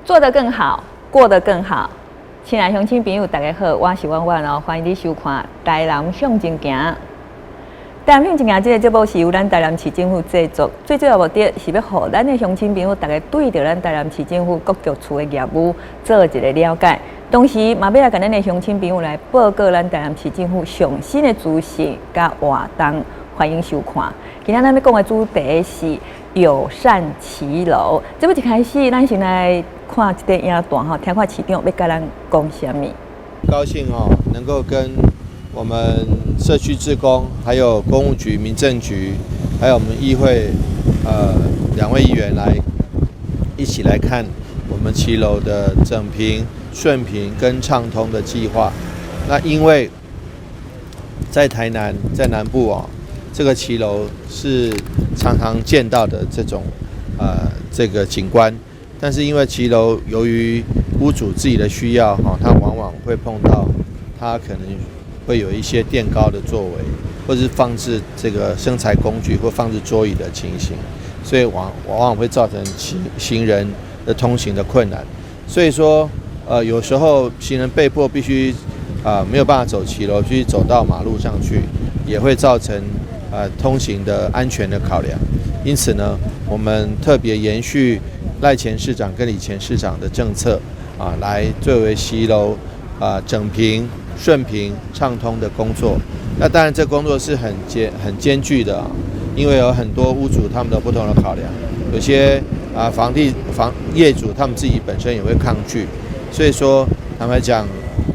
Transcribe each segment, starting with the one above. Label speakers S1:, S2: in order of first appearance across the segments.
S1: 做得更好，過得更好。親愛鄉親朋友，大家好，我是婉婉哦，歡迎你收看《台南向前行》。台南向前行這个節目是由咱台南市政府製作，最主要目的是欲予咱的鄉親朋友，逐家對著咱台南市政府各局處的業務做一个了解，同時嘛欲來共咱的鄉親朋友來報告咱台南市政府上新的資訊佮活動，歡迎收看。今仔咱欲講的主題是友善騎樓。節目一開始，咱先來看這个影段吼，聽看市長欲共咱講啥物。
S2: 高興哦，能夠跟我們社區志工，還有工務局、民政局，還有我們議會，兩位議員來一起來看我們騎樓的整平、順平跟暢通的計劃。那因為在台南，在南部哦，這個騎樓是常常見到的這種這個景觀，但是因為騎樓由於屋主自己的需要哈，他往往會碰到他可能會有一些墊高的作為，或是放置這個生財工具或放置桌椅的情形，所以往往會造成行人的通行的困難。所以說，有時候行人被迫必須沒有辦法走騎樓，必須走到馬路上去，也會造成通行的安全的考量。因此呢，我們特別延續賴前市長跟李前市長的政策啊，來作為騎樓整平、順平、暢通的工作。那當然，這工作是很艱巨的啊，因為有很多屋主他們的不同的考量，有些房地房業主他們自己本身也會抗拒，所以說坦白講，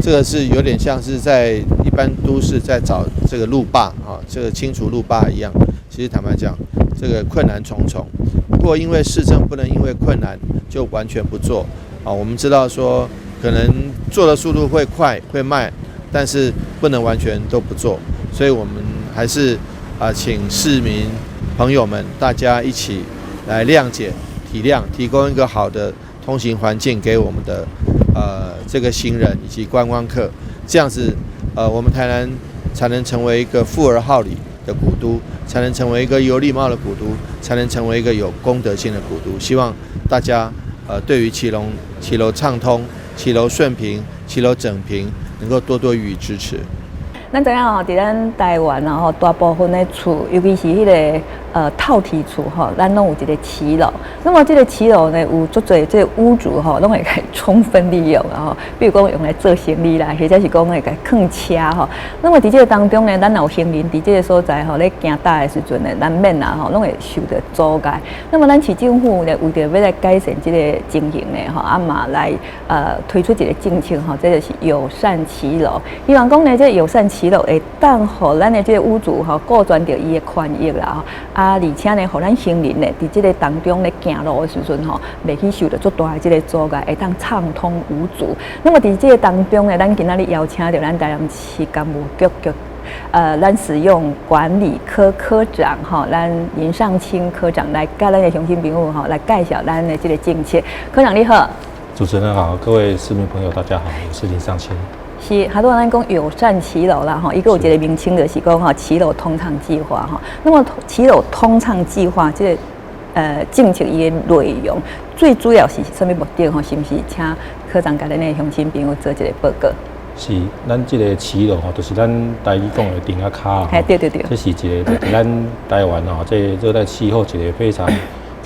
S2: 這個是有點像是在一般都市在找這個路霸啊，這個清除路霸一樣。其實坦白講，這個困難重重。不過因為市政不能因為困難就完全不做啊。我們知道說，可能做的速度會快會慢，但是不能完全都不做。所以我們還是請市民朋友們大家一起來諒解、體諒，提供一個好的通行環境給我們的這個行人以及觀光客，這樣子我們台南才能成為一個富而好禮的古都，才能成為一個有禮貌的古都，才能成為一個有公德心的古都。希望大家對於騎樓暢通、騎樓順平、騎樓整平，能夠多多予以支持。
S1: 咱知影吼，佇咱台灣啊吼，大部分的厝，尤其是彼个透天厝吼，咱攏有一个騎樓。那麼這个騎樓呢，有足濟這个屋主吼，攏會共充分利用啊吼。比如講用來做生意啦，或者是講會共囥車吼。那麼佇這个當中呢，咱若有行人佇這个所在吼，咧行搭的時陣呢，難免啊吼，攏會受著阻礙。那麼咱市政府呢，為著欲來改善這个情形呢，吼，啊嘛來推出一个政策吼，這就是友善騎樓。希望講呢，這个友善騎樓會當予咱的這个屋主吼，顧全著伊的權益啦吼，啊，而且呢，予咱行人呢，佇這个當中咧行路的時陣吼，袂去受著足大的這个阻礙，會當暢通無阻。那麼佇這个當中呢，咱今仔日邀請著咱台南市工務局局咱使用管理科科長吼，咱林尚清科長來共咱的鄉親朋友吼來介紹咱的這个政策。科長你好。
S3: 主持人好，各位市民朋友大家好，我是林尚清。
S1: 是，拄仔咱講友善騎樓啦，吼，伊閣有一个名稱就是講吼騎樓通暢計劃吼。那麼騎樓通暢計劃這个政策伊的內容最主要是啥物目的吼？是毋是請科長共咱的鄉親朋友做一个報告？
S3: 是，咱這个騎樓吼，就是咱台語講的釘仔跤。
S1: 嘿，對對對。
S3: 這是一个佇咱台灣吼，這熱帶氣候一个非常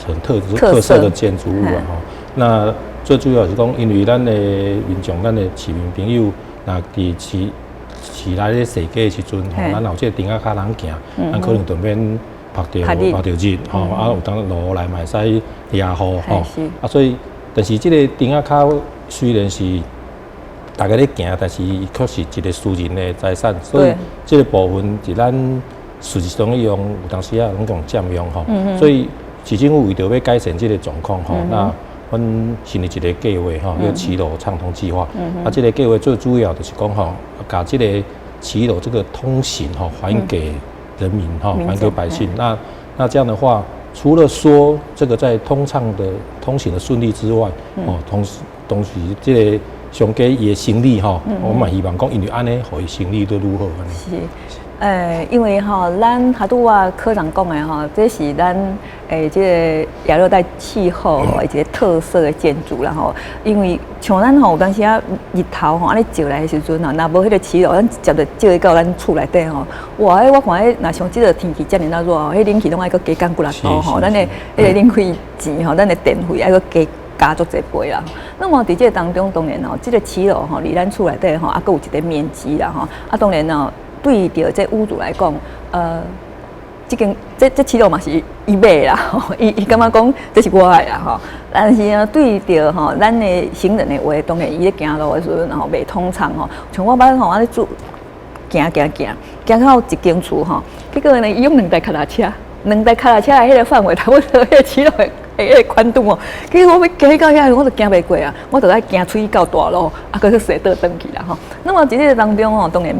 S3: 很特色的建築物啊吼。那最主要是講，因為咱的民眾、咱的市民朋友，若佇市內咧踅街的時陣，吼，咱有這个釘仔跤通行，咱可能就免曝著熱，吼，啊有當落雨來嘛會使遮雨，吼，啊所以，但是這个釘仔跤雖然是大家咧行，但是伊確實一个私人的財產，所以這个部分是咱實際上用有當時啊攏共佔用吼，所以市政府為著欲改善這个狀況吼，那阮成立一个計劃吼，叫騎樓暢通計劃。啊，這个計劃最主要就是講吼，共這个騎樓這個通行吼，還給人民吼，還給百姓。那這樣的話，除了說這個在通暢的通行的順利之外，哦，同時這个上加伊的生理吼，我嘛希望講，因為按呢，予伊生理都愈好按呢。
S1: 是，因為吼，咱頭拄仔科長講的吼，這是咱這個亞熱帶氣候吼一個特色的建築啦吼。因為像咱吼有當時啊日頭吼按呢照來的時陣吼，若無彼個騎樓，咱直接就照到咱厝內底吼。哇！彼我看彼若像這個天氣遮爾仔熱吼，彼冷氣攏愛閣加降幾若度吼，咱的彼個冷氣錢吼，咱的電費愛閣加加足濟倍啦。那麼佇這個當中，當然吼，這個騎樓吼，佇咱厝內底吼，啊，閣有一個面積啦吼，啊，當然哦，對著這屋主來講，這間這騎樓嘛是伊買啦，伊感覺講這是我的啦吼。但是呢，對著吼咱的行人的話，當然伊咧行路的時陣吼袂通暢吼。像我捌吼按呢住行行行行到一間厝吼，結果呢，伊用兩台腳踏車，兩台腳踏車的彼個範圍，差不多彼個騎樓的彼個寬度哦。結果我欲行到遐，我就行袂過啊，我就愛行出去到大路，啊，閣去踅倒轉去啦吼。那麼佇這個當中吼，當然，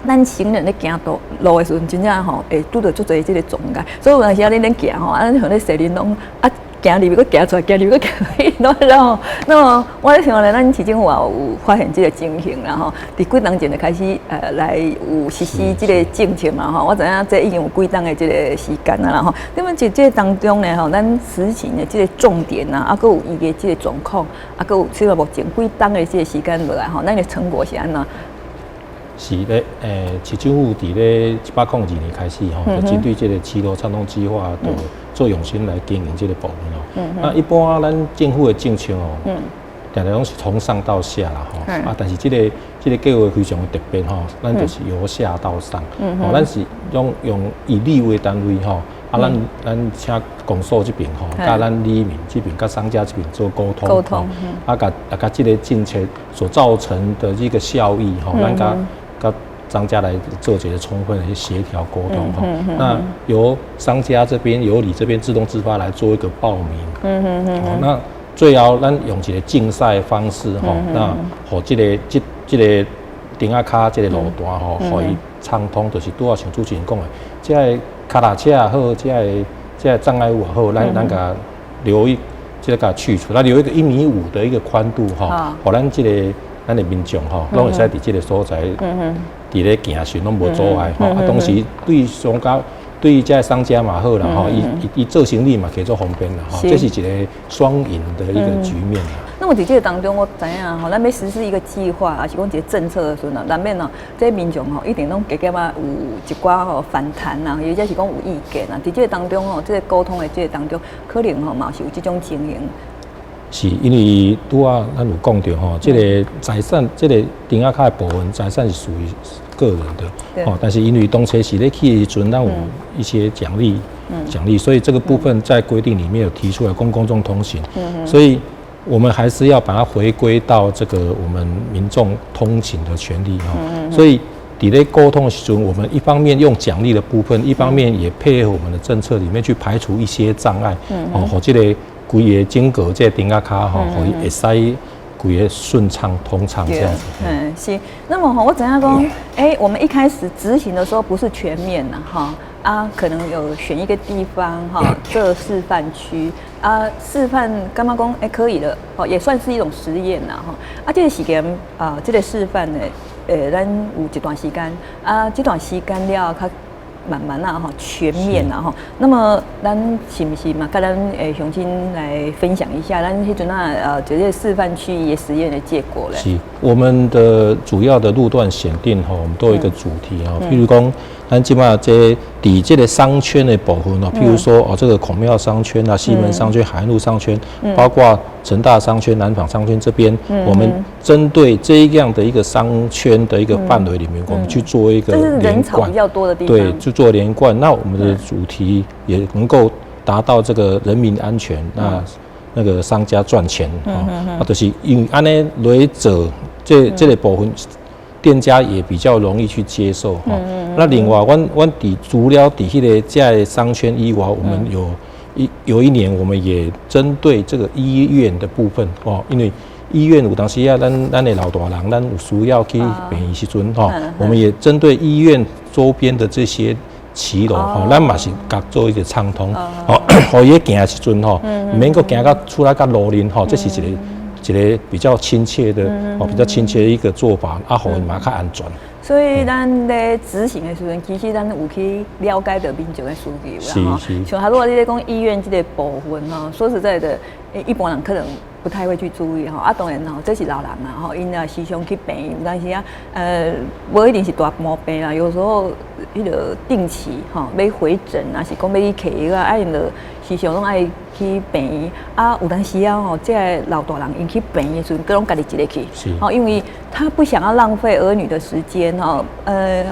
S1: 咱行人咧行路路的時陣，真正吼會拄著足濟這個阻礙，所以有當時啊，恁咧行吼，啊，像咧踅玲瓏啊，行入去閣行出來，行入去閣行出來，然後，那麼我咧想咧，咱市政府也有發現這個情形啦吼，佇幾冬前就開始來有實施這個政策嘛吼，我知影這已經有幾冬的這個時間啊啦吼。那麼佇這個當中呢吼，咱實行的這個重點啊，啊，閣有伊的這個狀況，啊，閣有這個目前幾冬的這個時間落來吼，咱的成果是按怎？
S3: 是咧，市政府佇咧102年開始吼，就針對這個騎樓暢通計劃，就做用心來經營這個部分哦。那一般咱政府的政策哦，定定攏是從上到下啦吼。啊，但是這個計劃非常的特別吼，咱就是由下到上。哦，咱是用以里為單位吼，啊，咱請公所這邊吼，佮咱里民這邊、佮商家這邊做溝通。
S1: 溝通。
S3: 啊，共啊共這個政策所造成的這個效益吼，咱共佮商家來做一個充分的協調溝通哈。那由商家這邊、由你這邊自動自發來做一個報名。那最後咱用一個競賽方式吼，那予這個這個釘仔跤這個路段吼，予伊暢通，就是拄仔像主持人講的，這个跤踏車也好，這个障礙物也好，咱共留一這個共去除，咱留一個1.5米的一個寬度吼，予咱這個咱的民眾吼，攏會使佇這個所在，佇咧行時攏無阻礙吼。啊，同時對商家、對這商家嘛好啦吼，伊做生意嘛可以做方便啦吼，這是一個雙贏的一個局面啦。
S1: 那麼佇這個當中，我知影吼，咱欲實施一個計劃，抑是講一個政策的時陣，難免哦，這民眾吼一定攏加減仔有一寡吼反彈啊，或者是講有意見啊。佇這個當中吼，這個溝通的這個當中，可能吼嘛是有這種情形。
S3: 是因為拄仔咱有講著吼，這個財產，這個釘仔跤的部分財產是屬於個人的，哦，但是因為當初是咧起的時陣，咱有一些獎勵，獎勵，所以這個部分在規定裡面有提出來供公眾通行，所以我們還是要把它回歸到這個我們民眾通行的權利哈，所以佇咧溝通的時陣，我們一方面用獎勵的部分，一方面也配合我們的政策裡面去排除一些障礙，哦，予這個規個整個這個釘仔跤吼，予伊會使規個順暢通暢這樣子。
S1: 嗯，是。那麼吼，我知影講，欸，我們一開始執行的時候不是全面的哈，啊，可能有選一個地方哈做示範區啊，示範感覺講欸可以了，哦，也算是一種實驗啦哈。啊，這個時間啊，這個示範呢，咱有一段時間啊，這段時間了較慢慢啊吼，全面啊吼。那麼咱是毋是嘛，佮咱鄉親來分享一下，咱彼陣啊這個示範區的實驗的結果咧？
S3: 是我們的主要的路段選定吼，我們都有一個主題吼，譬如講，咱這馬這佇這個商圈的部分哦，譬如說哦，這個孔廟商圈啊、西門商圈、海岸路商圈，包括成大商圈、南紡商圈這邊，我們針對這樣的一個商圈的一個範圍裡面，我們去做一個
S1: 連貫。比較多的地方。
S3: 對，去做連貫。那我們的主題也能夠達到這個人民安全，那個商家賺錢啊，就是因為按呢來做這個部分，店家也比較容易去接受哈。那另外，阮佇除了佇彼個這個商圈以外，我們有一年，我們也針對這個醫院的部分哦，因為醫院有當時啊，咱的老大人，咱有需要去病院時陣吼，我們也針對醫院周邊的這些騎樓吼，咱嘛是共做一個暢通，吼，予伊行的時陣吼，毋免閣行到出來到路面吼，這是一個。一个比較親切的哦，比較親切的一個做法，啊，予𪜶嘛較安全。
S1: 所以咱咧執行的時陣，其實咱有去了解著民眾的需求啦。像哈，如果你咧講醫院這個部分吼，說實在的，一般人可能不太會去注意吼。啊，當然吼，這是老人嘛吼，𪜶也時常去病院，但是啊，無一定是大毛病啦，有時候彼個定期吼欲回診啊，是講欲去揢藥啊，啊，𪜶就時常攏愛去病院。啊，有當時啊吼，這个老大人𪜶去病院的時陣，閣攏家己一个去，吼，因為他不想要浪費兒女的時間吼。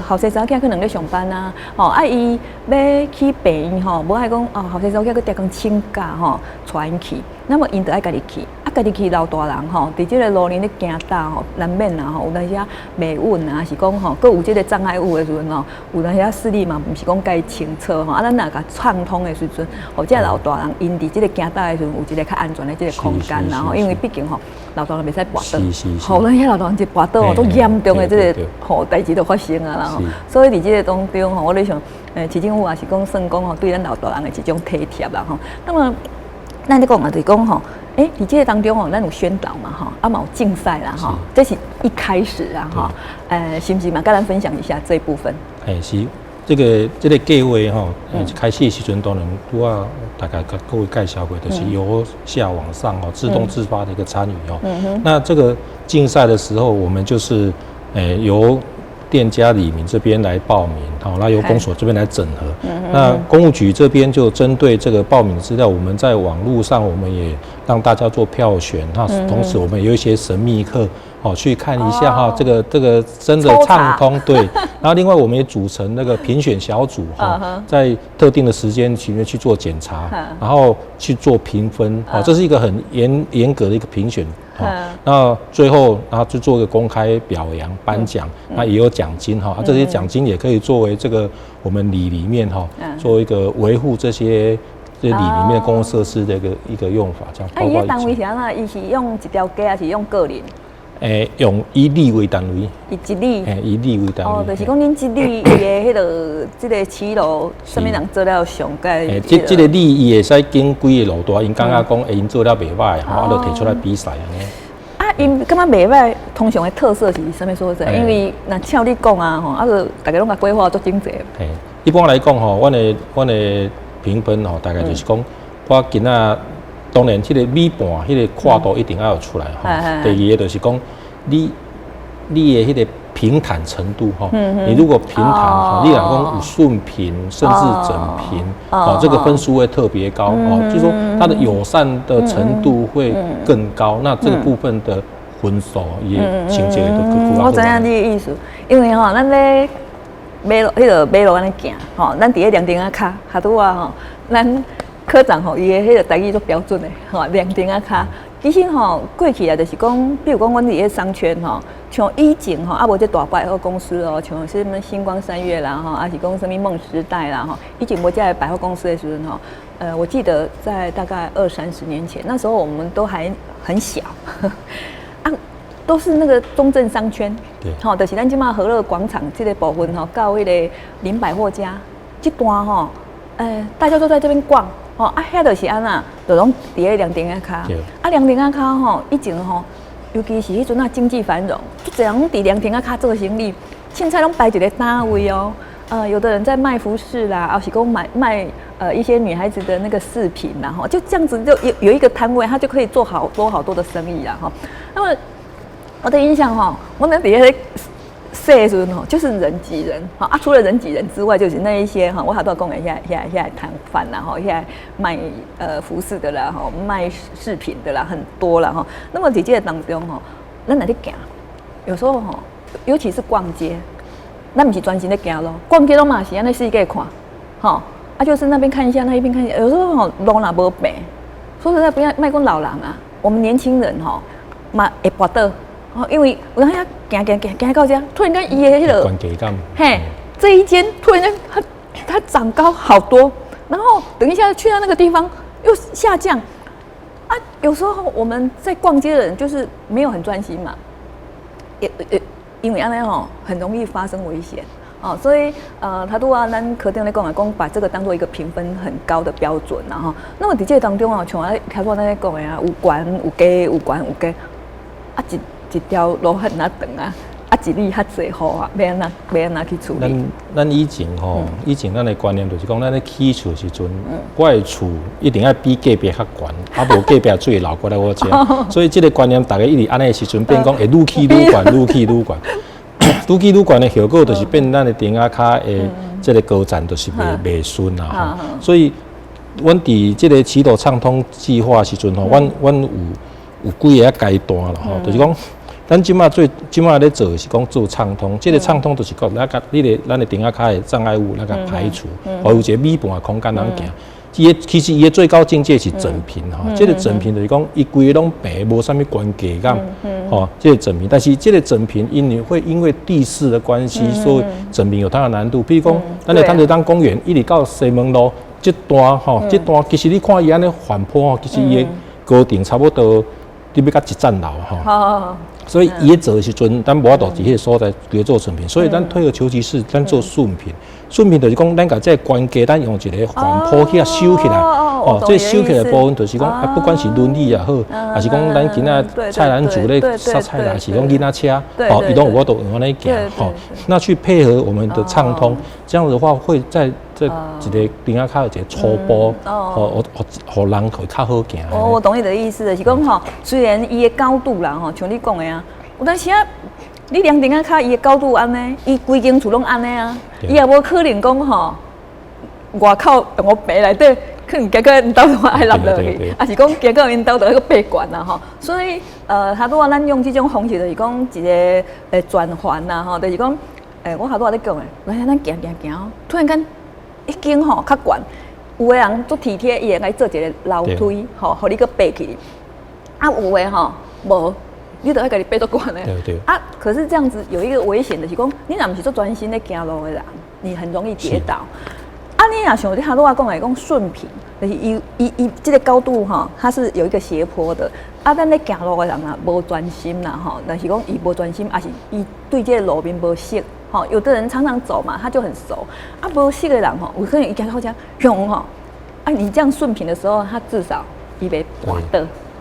S1: 後生查某囝可能咧上班啊，吼，啊，伊欲去病院吼，無愛講哦，後生查某囝閣逐工請假吼，帶𪜶去，那麼𪜶就愛家己去，啊，家己去老大人吼，佇這個路面咧行搭吼，難免啊吼，有當時啊袂穩啊，是講吼，閣有這個障礙物的時陣吼，有當時啊視力嘛，毋是講介清楚吼，啊，咱若共暢通的時陣，予這个老大人𪜶佇這個行搭的時陣，有一個較安全的這個空間啦吼，因為畢竟吼，老大人袂使跋倒，吼，咱遐老大人一跋倒吼，足嚴重的這個吼代誌就發生啊啦吼，所以佇這個當中吼，我咧想，市政府也是講算講吼，對咱老大人的一種體貼啦吼。那麼，咱咧講啊，就是講吼，佇這個當中吼，咱有宣導嘛吼，啊嘛有競賽啦吼，這是一開始啊吼，是毋是嘛？佮咱分享一下這一部分。
S3: 是，這個計劃吼，一開始的時陣當然拄仔大概佮各位介紹過，就是由下往上哦，自動自發的一個參與哦。那這個競賽的時候，我們就是由店家里民這邊來報名，好，那由公所這邊來整合。那工務局這邊就針對這個報名資料，我們在網路上我們也讓大家做票選。那同時我們有一些神秘客哦，去看一下哈，這個真的暢通對。然後另外我們也組成那個評選小組哈，在特定的時間裡面去做檢查，然後去做評分，好，這是一個很嚴格的一個評選。那最後，然後就做一個公開表揚頒獎，那也有獎金哈，這些獎金也可以作為這個我們里裡面哈，做一個維護這些里裡面的公共設施的一個用法，這樣。
S1: 啊，伊單位是按怎？伊是用一條街，還是用個人？
S3: 用以里為單位。
S1: 以一里。
S3: 以里為單位。
S1: 哦，就是講恁這里伊的彼個這個騎樓，啥物人做了上蓋？
S3: 這個里伊會使揀幾个路段，𪜶感覺講，𪜶做了袂䆀，吼，啊，就提出來比賽按呢。
S1: 啊，𪜶感覺袂䆀，通常的特色是啥物所在？因為若照你講啊，吼，啊，就大家攏共規劃足整齊。
S3: 一般來講吼，阮的評分吼，大概就是講，我今仔當然，這個米盤，彼個闊度一定要有出來吼。第二個就是講，你的彼個平坦程度吼，你如果平坦吼，你若講有順平，甚至整平，哦，這個分數會特別高哦，就是說它的友善的程度會更高。那這個部分的分數也情節都更
S1: 我知影你的意思，因為吼，咱咧馬路彼個馬路按呢行吼，咱佇咧涼亭仔跤，較拄仔吼，咱科長吼，伊的彼個台語足標準的吼，涼亭仔跤。其實吼，過去啊，就是講，比如講，阮佇咧商圈吼，像以前吼，啊無這大百貨公司哦，像啥物新光三越啦吼，啊是講啥物夢時代啦吼，以前無這个百貨公司的時陣吼，我記得在大概二三十年前，那時候我們都還很小，啊，都是那個中正商圈，吼，就是咱這馬和樂廣場這個部分吼，到彼個林百貨家這段吼，大家都在這邊逛。吼啊，遐就是按怎，就攏佇咧涼亭仔跤。啊，涼亭仔跤吼，以前吼，尤其是彼陣啊經濟繁榮，足濟人攏佇涼亭仔跤做生意，凊彩攏擺一個攤位哦。有的人在賣服飾啦，啊是講賣一些女孩子的那個飾品啦，吼，就這樣子就有一個攤位，他就可以做好多好多的生意啦，吼。那麼我的印象吼，我那佇咧細的時陣吼，就是人擠人，啊，除了人擠人之外，就是那一些哈，我好多講的遐攤販啦，吼，遐賣服飾的啦，吼，賣飾品的啦，很多啦，吼。那麼佇這個當中吼，咱若咧行，有時候吼，尤其是逛街，咱毋是專心咧行路，逛街攏嘛是按呢四界看，吼，啊，就是那邊看一下，那一邊看一下，有時候吼路若無平，說實在，不要莫講老人啊，我們年輕人吼嘛會跋倒。因為有當時行行行行到遮，突然間伊的彼個，嘿，這一間突然間它長高好多，然後等一下去到那個地方又下降，啊，有時候我們在逛街的人就是沒有很專心嘛，也因為按呢吼很容易發生危險。哦，所以頭拄仔咱科長咧講啊，講把這個當做一個評分很高的標準啦吼。那麼佇這個當中哦，像啊頭拄仔咱咧講的啊，有懸有低，有懸有低，啊一一條路遐爾長啊，啊一里較濟雨啊，欲按怎欲按怎去處理？
S3: 咱以前吼，以前咱的觀念就是講，咱咧起厝的時陣，我的厝一定愛比隔壁較懸，啊無隔壁水流過來我遮，所以這個觀念逐家一直按呢的時陣，變講會愈起愈懸，愈起愈懸。愈起愈懸的後果就是變咱的埕仔跤的這個高層就是袂順啦吼。所以，阮佇這個騎樓暢通計劃時陣吼，阮有幾个階段啦吼，就是講，咱這馬做這馬咧做的是講做暢通，這個暢通就是講，咱共你的咱的埕仔跤的障礙物，咱共排除，予有一個米盤的空間通行。伊的其實伊的最高境界是整平吼，這個整平就是講，伊規个攏平，無啥物懸低感，吼，這個整平。但是這個整平，因為會因為地勢的關係，所以整平有它的難度。比如講，咱的貪澤東公園一直到西門路這段吼，這段其實你看伊按呢緩坡吼，其實伊的高程差不多你欲到一層樓吼。所以伊咧做的時陣，咱無法度佇彼個所在規個做整平，所以咱退而求其次，咱做順平。順平就是講，咱共這個懸低，咱用一個緩坡去共收起來。哦，這收起來的部分就是講，啊，不管是輪椅也好，還是講咱今仔菜籃子咧捒菜啦，是講囡仔車，哦，伊攏有法度用按呢行，吼。那去配合我們的暢通，這樣的話會在這一個埕仔跤有一個初步，吼，予人會較好行。
S1: 哦，我懂你的意思，是講吼，雖然伊的高度啦，吼，像你講的啊，有當時啊，你量埕仔跤伊的高度按呢，伊規間厝攏按呢啊，伊也無可能講吼，外口用予平內底，可能行過𪜶兜都愛落落去，抑是講行過𪜶兜就閣爬懸啦吼。所以頭拄仔咱用這種方式，就是講一個轉環啦吼，就是講，我頭拄仔咧講的，來咱行行行，突然間一間吼較懸，有的人足體貼，伊會共你做一個樓梯吼，予你閣爬起。啊，有的吼無，你著愛家己爬足懸的。
S3: 對對。
S1: 啊，可是這樣子有一個危險的是講，你若毋是足專心咧行路的人，你很容易跌倒。啊，你若像你頭拄仔講的講順平，就是伊這個高度吼，它是有一個斜坡的。啊，咱咧行路的人啊，無專心啦吼，若是講伊無專心，抑是伊對這個路面無熟，吼，有的人常常走嘛，他就很熟。啊，無熟的人吼，有可能伊行到遮，雄吼，啊，你這樣順平的時候，他至少伊袂跌倒，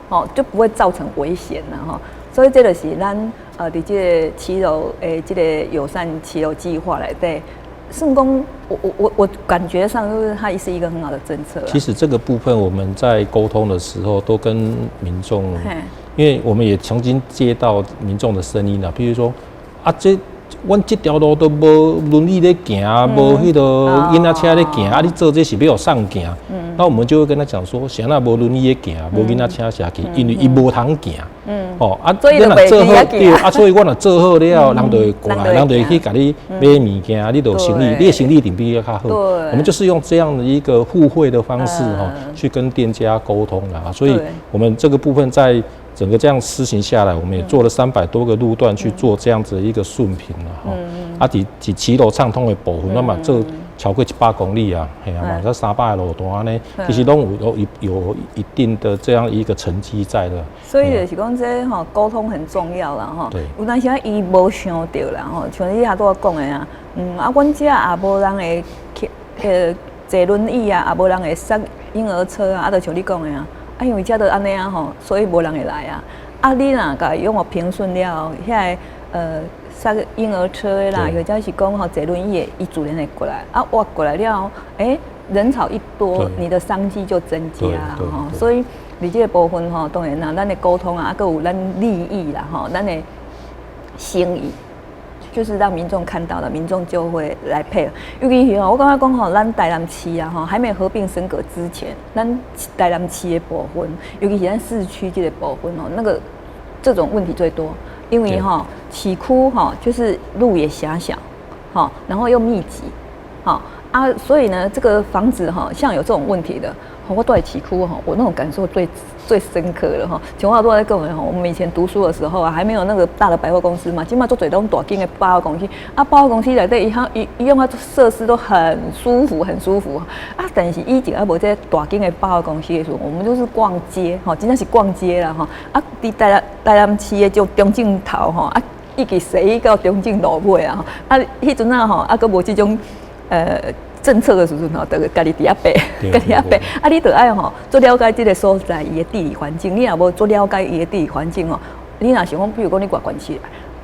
S1: 吼，就不會造成危險啦吼。所以這就是咱佇這個騎樓的這個友善騎樓計劃內底，算講我感覺上就是它是一個很好的政策。
S3: 其實這個部分我們在溝通的時候都跟民眾，因為我們也曾經接到民眾的聲音啦，譬如說啊，這阮這條路都無輪椅咧行，無彼個囡仔車咧行，啊，你做這是欲予啥人行？那我們就會跟他講說，啥人無輪椅咧行，無囡仔車車去，因為伊無通行。哦，啊，你若做好對，啊，所以我若做好了，人就會過來，人就會去共你買物件，你就生意，你的生意一定比伊較好。我們就是用這樣的一個互惠的方式，哈，去跟店家溝通啦。所以，我們這個部分在整個這樣施行下來，我們也做了300多個路段去做這樣子的一個順平了，哈。啊，佇騎樓暢通的部分，咱嘛做超過100公里啊，嘿啊嘛，這300個路段呢，其實攏有一定的這樣一個成績在的。
S1: 所以就是講這吼溝通很重要啦，吼。有當時伊無想著啦，吼，像你頭拄仔講的啊，啊，阮遮也無人會騎坐輪椅啊，也無人會捒嬰兒車啊，啊，就像你講的啊，啊，因為遮都按呢啊吼，所以無人會來啊。啊，你若共伊用予平順了後，遐個捒嬰兒車的啦，或者是講吼坐輪椅的，伊自然會過來。啊，我過來了後，欸，人潮一多，你的商機就增加啦吼。所以佇這個部分吼，當然啦，咱的溝通啊，閣有咱利益啦吼，咱的心意，就是讓民眾看到了，民眾就會來配合。尤其是吼，我感覺講吼，咱台南市啊吼，還沒合併升格之前，咱台南市的部分，尤其是咱市區這個部分哦，那個這種問題最多，因為吼市區吼就是路也狹小，吼，然後又密集，吼啊，所以呢，這個房子哈，像有這種問題的，我住佇市區哈，我那種感受最最深刻了哈。像我拄仔講的吼，我們以前讀書的時候啊，還沒有那個大的百貨公司嘛，這馬足濟攏大間的百貨公司，啊，百貨公司內底伊遐伊伊用啊設施都很舒服，很舒服啊。但是以前猶無這大間的百貨公司的時候，我們就是逛街，吼，真正是逛街啦吼。啊，佇台南市的就中正頭吼啊。一直踅到中正路尾啊，啊，彼陣仔吼，啊，閣無這種政策的時陣吼，就家己佇遐爬，家己遐爬，啊，你著愛吼，足了解這个所在伊的地理環境，你若無足了解伊的地理環境吼，你若想講，比如講你外縣市，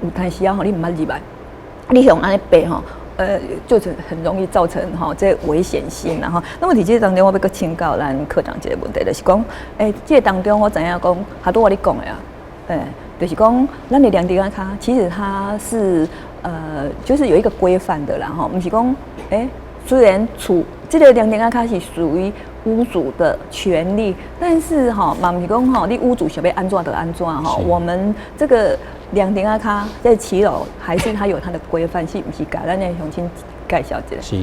S1: 有當時仔吼，你毋捌入來，你予按呢爬吼，就是很容易造成吼這危險性啦吼。那麼佇這當中，我欲閣請教咱課長一個問題，就是講，這個當中我知影講，拄拄仔你講的啊，就是講，咱的涼亭仔跤，其實它是就是有一個規範的啦吼，毋是講，雖然厝這個涼亭仔跤是屬於屋主的權利，但是吼嘛毋是講吼，你屋主想欲按怎就按怎吼，我們這個涼亭仔跤在騎樓，還是它有它的規範，是毋是？共咱的鄉親介紹一下。
S3: 是，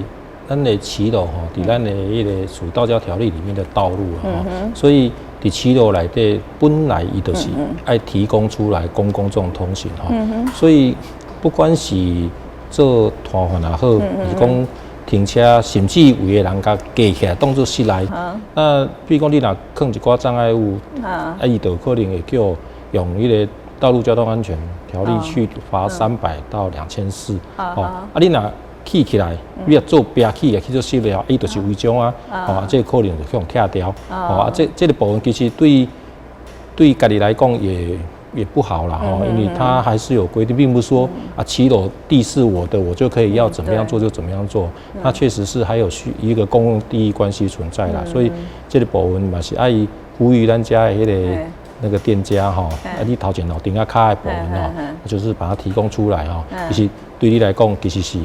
S3: 咱的騎樓吼，佇咱的彼个屬道交條例裡面的道路啊，所以佇騎樓內底本來伊就是愛提供出來公共這種通行吼，所以不管是做攤販也好，是講停車，甚至有的人共架起來當做室內，那比如講你若囥一寡障礙物，啊，伊就可能會叫用彼个道路交通安全條例去罰300到2400，哦，啊，你若起起來，你若做壁起來去做室內，伊就是違章啊，哦，啊，這個可能就去予拆掉，哦，啊，這個部分其實對家己來講也不好啦，吼，因為它還是有規定，並不是說啊，騎樓地是我的，我就可以要怎麼樣做就怎麼樣做，它確實是還有需一個公共利益關係存在啦，所以這個部分嘛是愛呼籲咱遮的彼个那個店家吼，啊，你頭前路頂仔跤的部分吼，就是把它提供出來吼，其實對你來講，其實是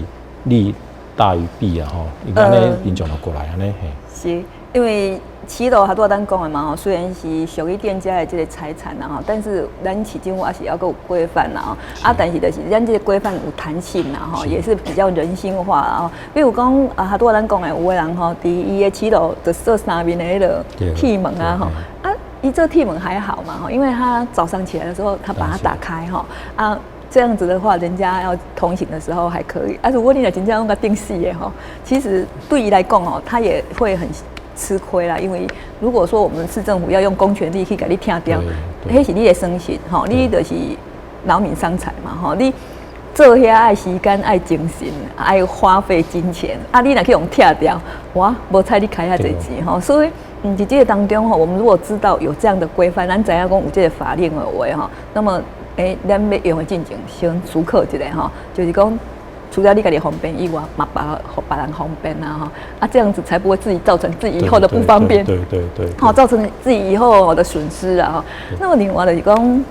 S3: 利大於弊啊吼，伊按呢民眾就過來按呢嘿。
S1: 是，因為騎樓拄仔咱講的嘛吼，雖然是屬於店家的這個財產啦吼，但是咱市政府也是猶閣有規範啦吼，啊，但是就是咱這個規範有彈性啦吼，也是比較人性化啦吼。比如講啊，拄仔咱講的，有的人吼，佇伊的騎樓就設三面的彼个鐵門啊吼，啊。伊這鐵門還好嘛，因為他早上起來的時候，他把它打開哈啊，這樣子的話，人家要通行的時候還可以。啊，如果你若真正予共釘死的吼，其實對伊來講哦，他也會很吃虧啦。因為如果說我們市政府要用公權力去共你拆掉，彼是你的損失吼，你就是勞民傷財嘛吼，你做遐愛時間、愛精神、愛花費金錢，啊，你若去予拆掉，哇，無彩你開遐濟錢吼，所以。佇這個當中吼，我們如果知道有這樣的規範，咱知影講有這個法令的話吼，那麼咱欲用的進前先思考一下吼，就是講除了你家己方便以外，嘛予別人方便啊吼，啊這樣子才不會自己造成自己以後的不方便，好造成自己以後的損失啊吼。那麼另外就是講，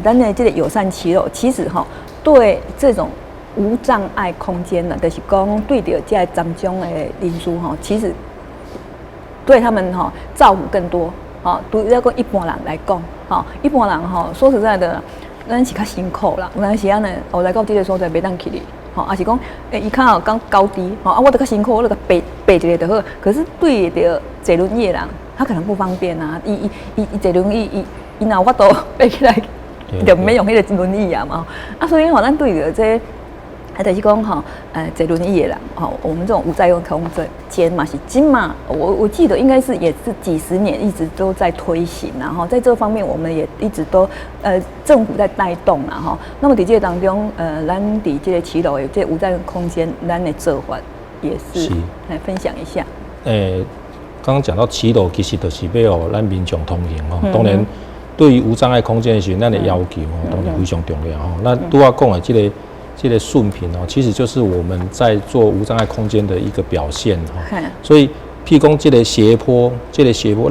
S1: 咱的這個友善騎樓，其實吼對這種無障礙空間呢，就是講對著這個殘障的人士吼，其實對他們吼照顧更多，吼對那個一般人來講，吼一般人吼說實在的，咱是較辛苦啦。有當時仔呢，我來到這個所在袂當去哩，吼，抑是講，伊跤較高低，吼啊，我著較辛苦，我著共爬爬一下就好。可是對著坐輪椅的人，他可能不方便啊。伊伊伊伊坐輪椅，伊伊若有法度爬起來，就毋免用彼个輪椅啊嘛。啊，所以吼，咱對著這個啊，就是講吼，坐輪椅的人，吼，我們這種無障礙空間嘛，是這馬，我記得應該是也是幾十年一直都在推行，然後在這方面我們也一直都，政府在帶動啦，吼。那麼佇這個當中，咱佇這個騎樓的這個無障礙空間，咱的做法也是來分享一下。
S3: 剛剛講到騎樓，其實就是欲予咱民眾通行吼，當然對於無障礙空間的時候，咱的要求吼，當然非常重要吼。那拄仔講的這個順頻哦，其實就是我們在做無障礙空間的一個表現哈。所以，譬如講這個斜坡，這個斜坡，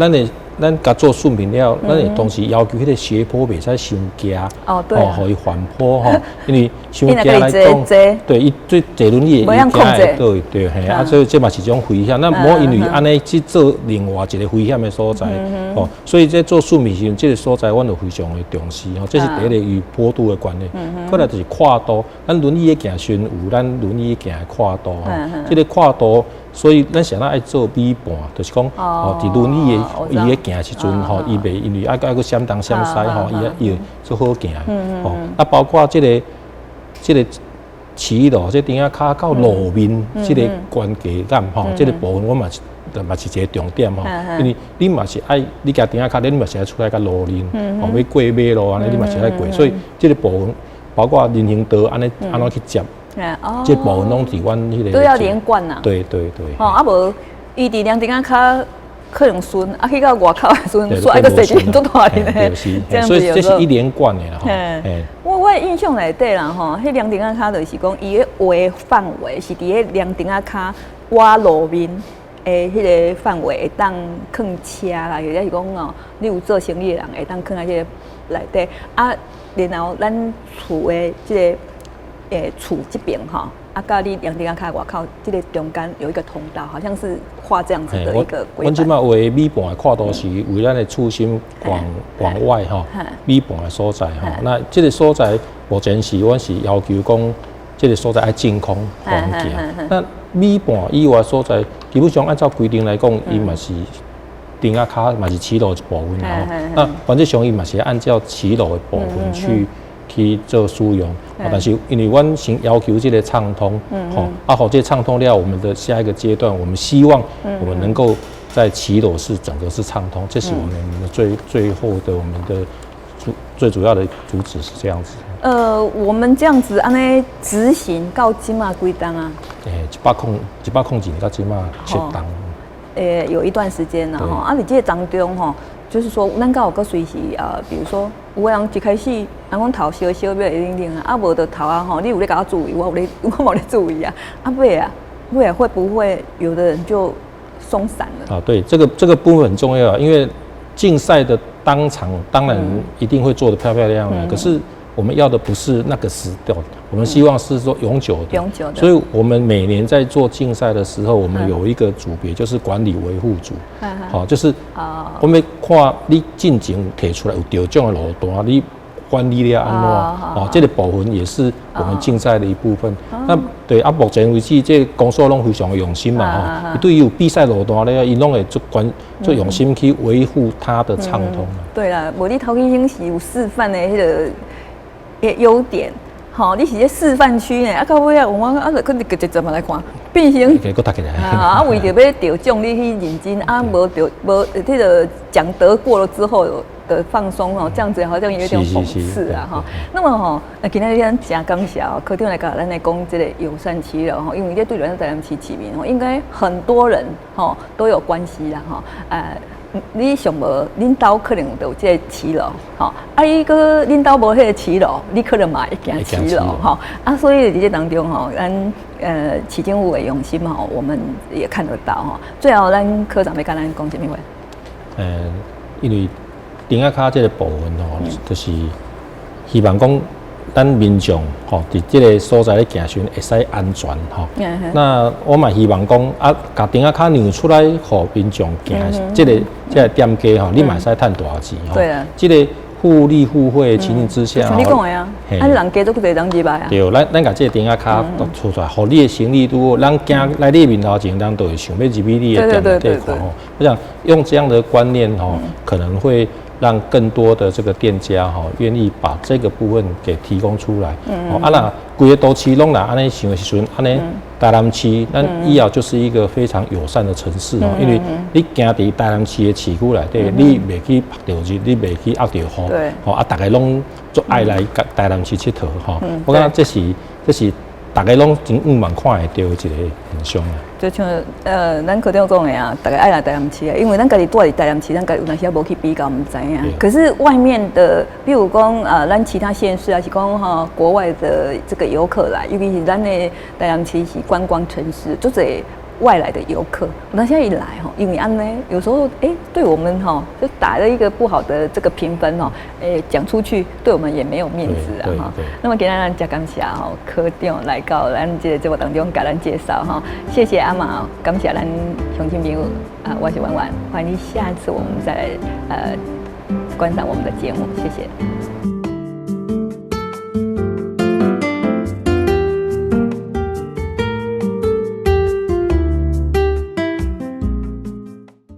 S3: 咱共做順平了，咱會同時要求彼個斜坡袂使傷崎哦，予伊緩坡吼，因為傷崎來講，對，伊對坐輪椅會驚對對嘿，啊，所以這嘛是一種危險。那無因為按呢去做另外一個危險的所在，哦，所以這做順平時陣，這個所在阮就非常的重視吼。這是第一個與坡度的關係，過來就是闊度，咱輪椅的行時陣有咱輪椅行的闊度吼，這個闊度。所以咱啥物愛做米盤，就是講哦，佇輪椅的伊咧行的時陣吼，伊袂因為愛閣閃東閃西吼，伊會做好行。哦，啊，包括這個騎樓，這頂仔跤到路面這個懸低感吼，這個部分我嘛是嘛是一個重點吼，因為你嘛是愛你行頂仔跤，你嘛是愛出來佮路面，哦，欲過馬路按呢，你嘛是愛過，所以這個部分。包括人行道按呢按怎去接，這部分攏佇阮彼個
S1: 都要連貫呐。
S3: 對對對。
S1: 吼，啊無伊佇涼亭仔跤可能順，啊去到外口的時陣，煞愛閣踅一輪足大輪的，
S3: 這樣，所以這是一連貫的啦。
S1: 嘿，我的印象內底啦吼，彼涼亭仔跤就是講，伊的畫範圍是佇咧涼亭仔跤倚路面的彼个範圍會當囥車啦，或者是講哦，你有做生意的人會當囥佇彼個內底啊，然後咱厝的這个厝這邊吼。啊，佮你涼亭仔跤外口，這个中間有一個通道，好像是畫這樣子的一個規範。
S3: 阮這擺畫米盤的闊度是為咱的厝心往往外吼，米盤的所在吼。那這个所在目前是阮是要求講，這个所在愛淨空予人行。那米盤以外所在，基本上按照規定來講，伊嘛是亭仔跤嘛是騎樓一部分吼。那原則上伊嘛是按照騎樓的部分去做使用，但是因為阮先要求這個暢通，吼，啊，予這暢通了，我們的下一個階段，我們希望我們能夠在騎樓是整個是暢通，這是我們最最後的我們的最主要的主旨是這樣子。
S1: 我們這樣子按呢執行到這馬幾冬啊？102
S3: 年到這馬七冬。
S1: 有一段時間了吼，啊，佇這個當中吼，就是說，咱敢有閣隨時啊，比如說，有的人一開始人講頭燒燒欲等等啊，啊無就頭啊吼，你有咧共我注意，我有咧，我無咧注意啊，啊尾啊，尾啊會不會有的人就鬆散了？
S3: 啊，對，這個部分很重要，因為競賽的當場當然一定會做得漂漂亮亮，可是我們要的不是那個時段，我們希望是說永久的。
S1: 永久的。
S3: 所以我們每年在做競賽的時候，我們有一個組別，就是管理維護組。好，就是我們看你進前提出來有得獎的路段，你管理了按怎？哦，這個部分也是我們競賽的一部分。那對啊，目前為止，這個公所攏非常的用心嘛，吼。對於有比賽路段咧，伊攏會足關足用心去維護它的暢通。
S1: 對啦，無你頭先先是有示範的彼个優點，吼，你是咧示範區呢，啊，到尾啊，有我啊，就閣一一怎麼來看，變成啊，為著欲得獎，你去認真啊，無得無彼个獎得過了之後的放鬆哦，這樣子好像有點諷刺啊，哈。那麼吼，今仔日咱誠感謝哦，科長來共咱來講這個友善騎樓吼，因為這對咱台南市市民吼，應該很多人吼都有關係啦，吼，你上無，恁兜可能就有這個騎樓，吼，啊，伊閣恁兜無彼个騎樓，你可能嘛會行騎樓，吼，啊，所以佇這當中吼，咱市政府的用心吼，我們也看得到吼。最後，咱科長欲共咱講啥物話？
S3: 因為亭仔跤這個部分吼，就是希望講咱民眾吼，佇這個所在咧行時會使安全吼。那我嘛希望講啊，共亭仔跤讓出來予民眾行，這個店家吼，你嘛會使趁大錢吼。
S1: 對啊。
S3: 這個互利互惠的情形之下，
S1: 像你講的啊，啊人加足濟人入來啊。
S3: 對，咱共這個亭仔跤都出來，予你的生意拄好，人行來你面頭前，人就會想欲入去你的店內底看吼。我想用這樣的觀念吼，可能會讓更多的這個店家吼願意把這個部分給提供出來。啊，若規个都市攏若按呢想的時陣，按呢台南市，咱以後就是一個非常友善的城市哦。因為你行佇台南市的市區內底，你袂去曝著熱，你袂去壓著雨，吼啊，逐个攏足愛來台南市𨑨迌吼。我感覺這是逐个攏真向望看會著的一個現象啊。
S1: 就像咱科長講的啊，逐个愛來台南市啊，因為咱家己住佇台南市，咱家己有當時無去比較，毋知影。可是外面的，比如講咱其他縣市啊，是講吼國外的這個遊客來，尤其是咱的台南市是觀光城市，足濟外來的遊客，那現在一來吼，因為按呢，有時候對我們吼就打了一個不好的這個評分哦，講出去對我們也沒有面子啊哈。那麼今仔日真感謝吼科長來到咱這個節目當中共咱介紹哈，謝謝阿媽，感謝咱鄉親朋友啊，我是婉婉，歡迎你下次我們再來觀賞我們的節目，謝謝。